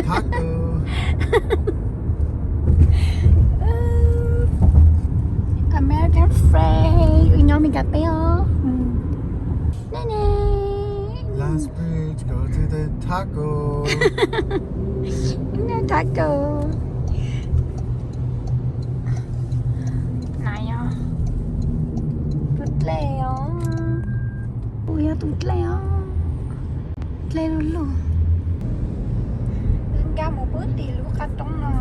Taco. American flag, wb nyob Meskas teb os. Ne ne. Last bridge, go to the taco. Taco. Na yog tus dlej os. Kuj yog tus dlej os. Dlej lug lug. Wb nkag mus pub tim lub qab roob no.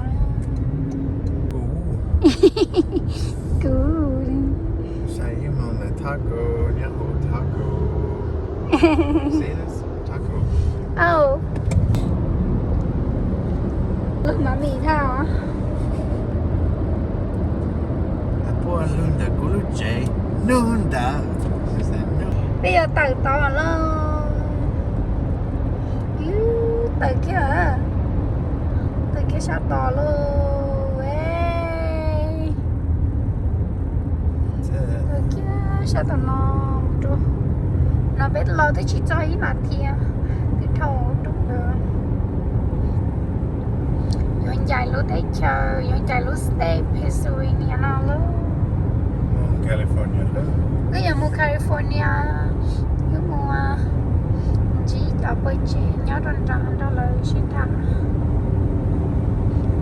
Kuv. Kuv. Saib ib hmos ntawm taco, nyob hauv taco. See this? Taco. Oh. Lub mas mis thaj. Puag lug ntawm kuv lub tsev, nug ntawd. Peb yuav tawm tod lawm. Tawm kiag, tawm kiag sab tod lauj. Tawm kiag sab tom no, mus rau no peb los twb tsis txog ib nas this, twb dhau rau ntawd. Yuav ncaim lub teb chaws, yuav ncaim lub state Pennsylvania no lauj. Wb yuav mus California, wb mus ntsib cov phooj ywg nyob rau nram nrog lawv sib tham,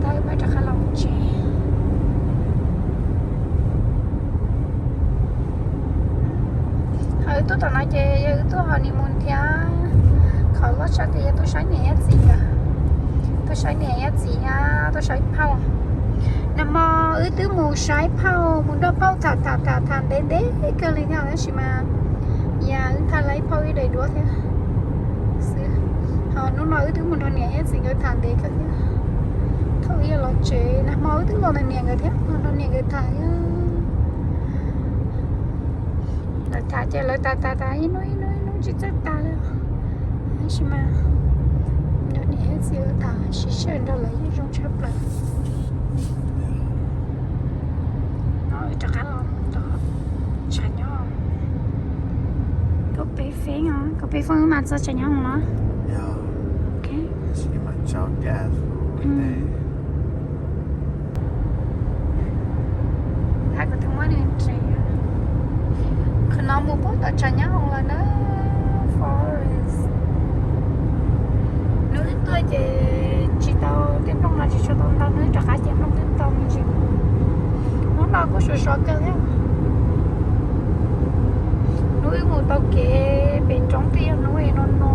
tag wb mam rov qab los mus tsev. Ho wb tuaj tom no ces yog wb tuaj honeymoon thiab, qhov loj tshaj ces yog tuaj saib niam thiab txiv ntawd, tuaj saib niam thiab txiv, tuaj saib phauj. Nag hmo wb twb mus saib phauj, mus nrog phauj tham tham tham tham ntev ntev kawg li thiab tab sis mas yog wb tham lawv phauj ib daim duab thiab xwb. Ho hnub no wb twb mus nrog niam thiab txiv nkawd tham ntev kawg thiab. Thaum wb yuav los tsev, nag hmo wb twb los nrog niam nkawd thiab, los nrog niam nkawd tham thiab. Lawv tham ces lawv tham tham tham ib hnub ib hnub ib hnub tsis txawj tas li. Tab sis mas nrog niam thiab txiv lawv tham sib sij nrog lawv yeej zoo tshaj plaws. No wb rov qab los tod tshav nyob. Koj peb feeb os, koj peb feeb mas txog tshav nyob no. Thab kuv tus muab nws nres. Qhov no mus puag tom tshav nyob lawm na, forest. Hnub wb tuaj ces tsis tau, tej nplooj no tsis tshua tau ntau, hnub wb rov qab ces nplooj twb ntau me ntsis. Hnub no kuj sov sov kawg thiab. Hnub wb mus tau kev pem roob twb yog hnub no no.